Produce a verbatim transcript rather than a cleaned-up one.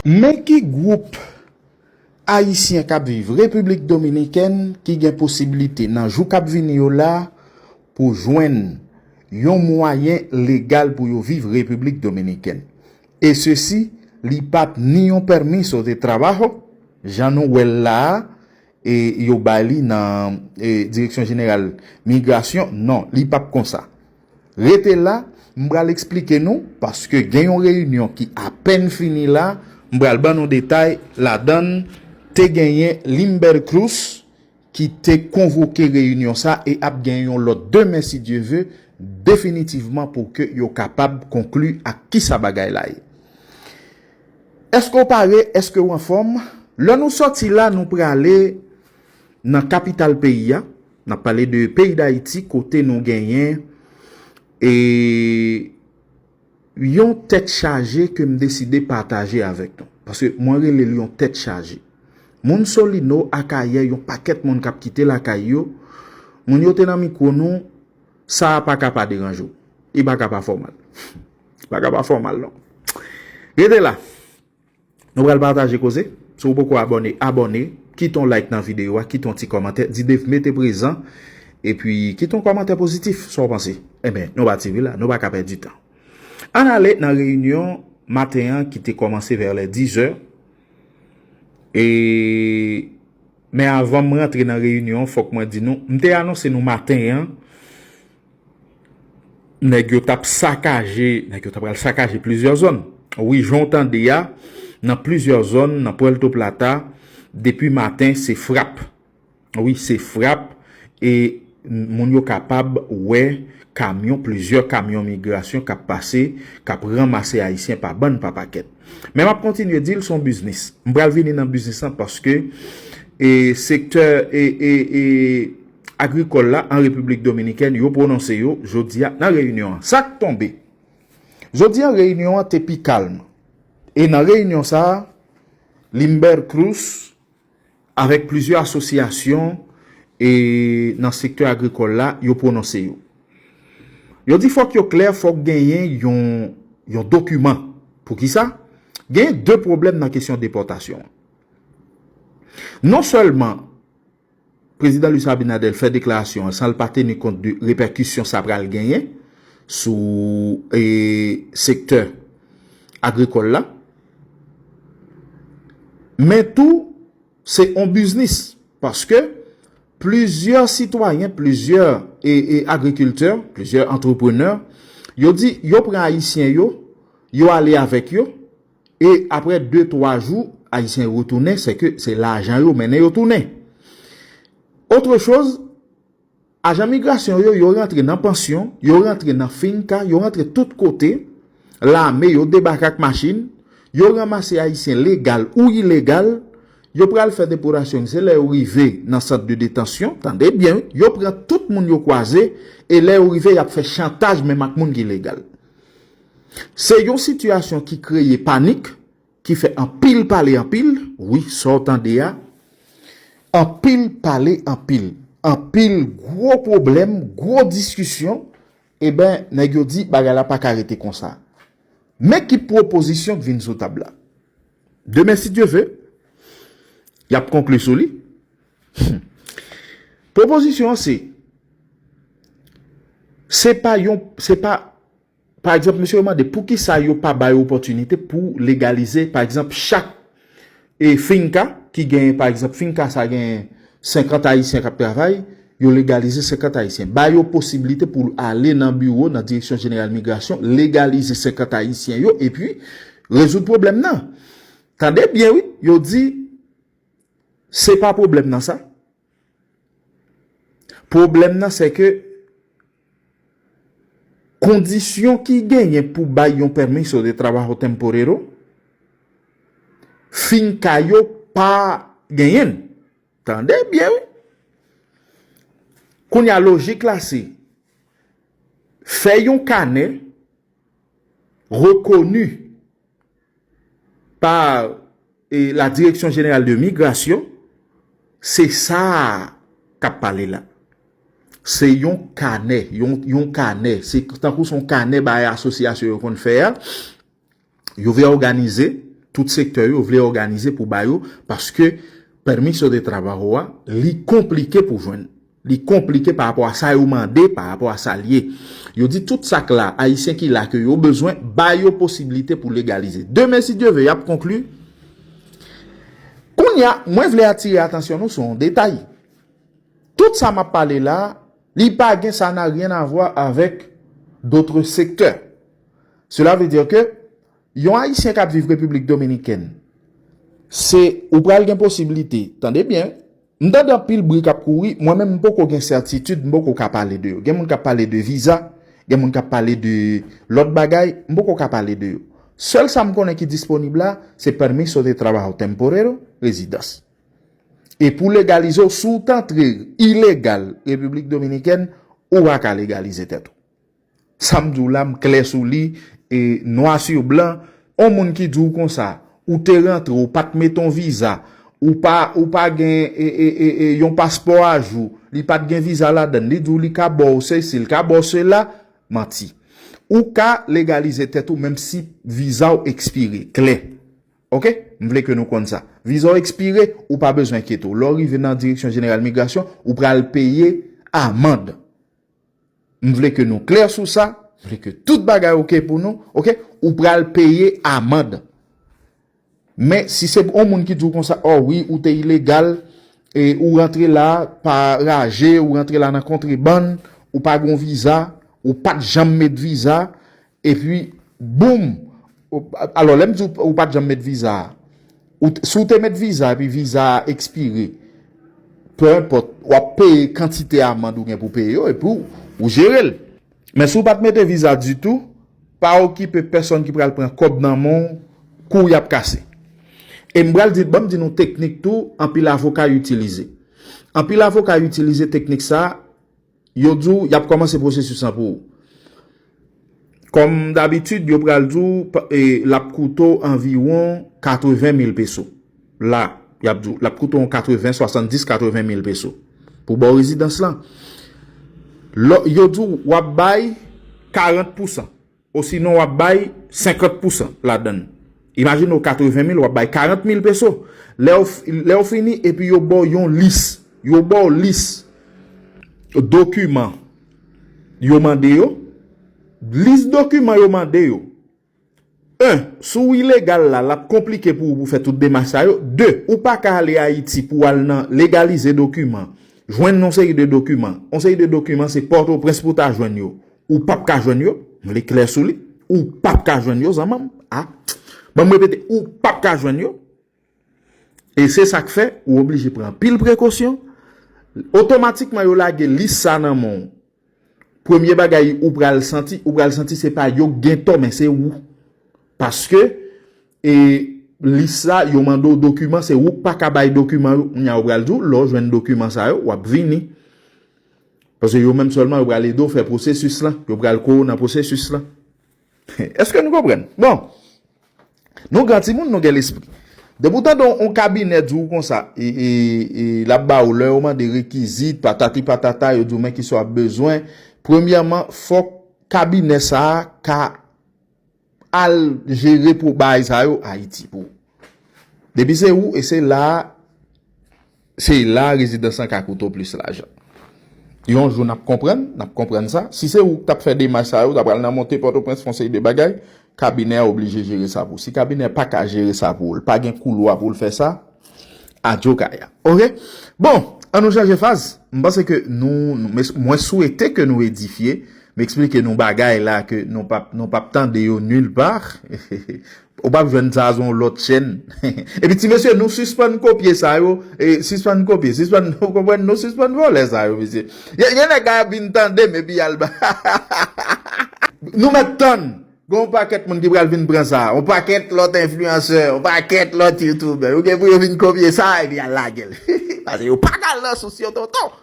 Men ki gwoup Ayisyen k ap viv Repiblik Dominikèn ki gen posiblite nan jou k ap vini yo la pou jwenn yon mwayen legal pou yo viv Repiblik Dominikèn. E sesi, li p ap ni yon permiso de trabajo, jan nou wè l la a, e yo bay li nan e, Direksyon Jeneral Migrasyon. Non, li p ap konsa. Rete la, m pral eksplike nou, paske gen yon reyinyon ki apèn fini la, m pral ban nou detay ladan l. Te genyen Limber Cruz ki te konvoke reyinyon sa e ap gen yon lòt demen, si Dye ve, definitivman pou ke yo kapab konkli ak kisa bagay la ye. Èske w pare? Èske w anfòm? Lè nou sòti la, nou prale nan kapital peyi a. N ap pale de peyi Dayiti, kote nou genyen e yon tèt chaje ke m deside pataje avèk nou. Paske mwen rele l yon tèt chaje. Moun Solino, Akayè, yon pakèt moun k ap kite lakay yo, moun yo te nan mikwo nou, sa a pa ka pa deranje w. Li pa ka pa fè w mal. Li pa ka pa fè w mal, non. Rete la. Nou pral pataje koze. Si w poko abòne, abòne. Kite yon like nan videyo a, kite yon ti kòmantè. Di Dave mete prezan. Epi, kite yon kòmantè pozitif, sa w panse. Enben, nou pa tire la, nou pa ka pèdi tan. Ann ale nan reyinyon maten an ki te kòmanse vè lè dizè. E, men avan m rantre nan reyinyon an, fòk mwen di nou, m te anonse nou maten an, nèg yo t ap sakaje, nèg yo t ap pral sakaje plizyè zòn. Wi, jan w tande a, nan plizyè zòn, nan Puerto Plata, depi maten, se frap. Wi, se frap. E moun yo kapab wè kamyon, plizyè kamyon migrasyon k ap pase, k ap ranmase Ayisyen pa bann, pa pakèt. Men m ap kontinye di l, se yon biznis. M pral vini nan biznis lan paske e, sektè e, e, e, agrikòl la an Repiblik Dominikèn, yo pwononse yo jodi a nan reyinyon an. Sa k tonbe? Jodi a, reyinyon an te pi kalm. E nan reyinyon sa a, Limber Cruz, avèk plizyè asosyasyon e nan sektè agrikòl la, yo pwononse yo. Yo di fòk yo klè, fòk genyen yon, yon dokiman. Poukisa? Genyen de pwoblèm nan kesyon depòtasyon an. Non sèlman Prezidan Luis Abinader fè deklarasyon an san l pa teni kont de repèkisyon sa pral genyen sou e, sektè agrikòl la, men tou se yon biznis, paske plizyè sitwayen, plizyè e, e, agrikiltè, plizyè antreprenè, yo di yo pran Ayisyen yo, yo ale avèk yo, e apre de, twa jou, Ayisyen yo retounen, se ke se lajan yo mennen yo tounen. Otre choz, ajan migrasyon yo, yo rantre nan pansyon, yo rantre nan finka, yo rantre tout kote, lame, yo debake ak machin, yo ranmase Ayisyen legal ou ilegal, yo pral fè depòtasyon, se lè yo rive nan sant de detansyon, tande byen, yo pran tout moun yo kwaze, e lè yo rive, y ap fè chantaj menm ak moun ki legal. Se yon sitiyasyon ki kreye panik, ki fè anpil pale anpil, wi, sa w tande a, anpil pale anpil, anpil gwo pwoblèm, gwo diskisyon, eben, nèg yo di bagay la pa ka rete konsa. Men ki pwopozisyon k vin sou tab la. Demen, si Dye ve, y ap konkli sou li. Pwopozisyon an se, se pa yon, se pa, pa egzanp, mesye yo mande poukisa yo pa bay opòtinite pou legalize, pa egzanp, chak e finka ki genyen, pa egzanp, finka sa genyen senkant Ayisyen k ap travay, yo legalize senkant Ayisyen. Ba yo posiblite pou ale nan biwo, nan Direksyon Jeneral Migrasyon, legalize senkant Ayisyen yo, epi rezoud pwoblèm nan. Tande byen, wi, yo di, se pa pwoblèm nan sa. Pwoblèm nan, se ke kondisyon ki genyen pou bay yon permiso de trabajo temporero, finka yo pa genyen l. Tande byen, wi. Kounye a, lojik la, se fè yon kanè rekoni pa e, la Direction Générale de Migration, se sa a k ap pale la. Se yon kanè, yon, yon kanè. Se tankou se yon kanè bagay asosyasyon yo konn fè a. Yo vle òganize, Tout sektè yo vle òganize pou ba yo, paske permiso de trabajo a, li konplike pou jwenn. Li konplike pa rapò a sa yo mande, pa rapò a sa l ye. Yo di tout sa k la, Ayisyen ki la ke yo bezwen, ba yo posiblite pou legalize. Demen, si Dye ve, y ap konkli. Kounye a, mwen vle atire atansyon nou sou yon detay. Tout sa m ap pale la, li pa gen, ça n'a rien à voir avec d'autres secteurs. Cela veut dire que yon Ayisyen k ap viv Repiblik Dominikèn, se ou pral gen posiblite, tande byen, m tande anpil bri k ap kouri, mwen menm m poko gen sètitid, m poko ka pale de yo. Gen moun k ap pale de viza, gen moun k ap pale de lòt bagay, m poko ka pale de yo. Sèl sa m konnen ki disponib la, se permiso de trabajo temporero, rezidans. E pou legalize w, si w t antre ilegal Repiblik Dominikèn, ou pa ka legalize tèt ou. Sa m di w la, m klè sou li, e nwa si blan, on moun ki di w konsa, ou te rantre, ou pa t mete on viza, ou pa, ou pa gen e, e, e, e, yon paspò ajou, li pa t gen viza ladann, li di w li ka ba w sesi, li ka ba w sela, manti. Ou ka legalize tèt ou menm si viza w ekspire, klè. Oke? M vle ke nou konn sa. Viza w ekspire, ou pa bezwen enkyete w. Lè w rive nan Direksyon Jeneral Migrasyon, ou pral peye amann. M vle ke nou klè sou sa. M vle ke tout bagay oke pou nou. Oke? Ou pral peye amann. Men si se yon moun ki di w konsa, "O wi, ou te ilegal, e ou rantre la pa raje, ou rantre la nan kontrebann, ou pa gen viza, ou pa t janm met viza," epi, boum! Ou- Alò, lè m di w, ou pa t janm met viza a, ou t- si w te met viza epi viza a ekspire, pe enpòt, w ap peye kantite amann ou gen pou peye yo, epi w, ou jere l. Men si w pa t mete viza ditou, pa okipe pèsonn ki pral pran kòb nan men w, kou w y ap kase. E m pral di, ban m di nou teknik tou, anpil avoka itilize. Anpil avoka itilize teknik sa, yo di w y ap kòmanse pwosesis lan pou ou. Kòm dabitid, yo pral di w, pa- e, l ap koute w anviwon katreven mil peso. La, y ap di w, l ap koute w katreven, swasanndis, katreven mil peso. Pou ba w rezidans lan. Lò- yo di w, w ap bay karant pousan. Osinon, w ap bay senkant pousan ladann. Imajine w katreven mil, w ap bay karant mil peso. Lè w f- lè w fini, epi yo ba w yon lis. Yo ba w lis dokiman yo mande yo. Lis dokiman yo mande yo. En, si w ilegal la, l ap konplike pou ou pou fè tout demach sa yo. De, ou pa ka ale Ayiti pou al nan legalize dokiman, jwenn yon seri de dokiman. Yon seri de dokiman, se Pòtoprens pou w ta jwenn yo. Ou p ap ka jwenn yo. M vle klè sou li. Ou p ap ka jwenn yo, zanmanm. A. Ban m repete, ou p ap ka jwenn yo. E se sa k fè, ou oblije pran anpil prekosyon. Otomatikman, yo lage lis sa nan men w. Premye bagay ou pral santi, ou pral santi se pa yo k gen tò, men se ou. Paske, e, lis sa, yo mande w dokiman, se ou k pa ka bay dokiman yo. Kounye a, yo pral di w, lè w jwenn dokiman sa yo, w ap vini. Paske yo menm sèlman, yo pral ede w fè pwosesis lan. Yo pral kore w nan pwosesis lan. Èske nou konprann? Bon. Nou gran timoun, nou gen lespri. Depi w tande yon, yon kabinè di w konsa, e, e, e, l ap ba w lè, yo mande rekizit, patati patata, yo di w men kisa w ap bezwen. Premyèman, fòk kabinè sa a ka al jere pou bagay sa yo Ayiti pou ou. Depi se ou, e se la, se la rezidans lan ka koute w plis lajan. Yon jou n ap konprann, n ap konprann sa. Si se ou k t ap fè demach sa yo, w ta pral nan monte Pòtoprens, fè yon seri de bagay, kabinè a oblije jere sa pou ou. Si kabinè a pa ka jere sa pou ou, l pa gen koulwa pou l fè sa, adyo kaya. Oke? Bon, an nou chanje faz. M panse ke nou, nou- men- mwen swete ke nou edifye, m eksplike nou bagay la ke nou p ap, nou p ap tande yo nil pa. Ou p ap jwenn sa sou yon lòt chèn. Epi ti mesye, nou sispann kopye sa yo, e, sispann kopye, sispann, ou konprann, nou sispann vòlè sa yo, mesye. Gen, gen nèg k ap vin tande m, epi y al ba. Nou mèt tann. Gen yon pakèt moun ki pral vin pran sa. Yon pakèt lòt enfliyansè, yon pakèt lòt youtubè. Yo gen pou yo vin kopye sa, epi y al lage l. Paske yo pa ka al nan sous yo, tonton.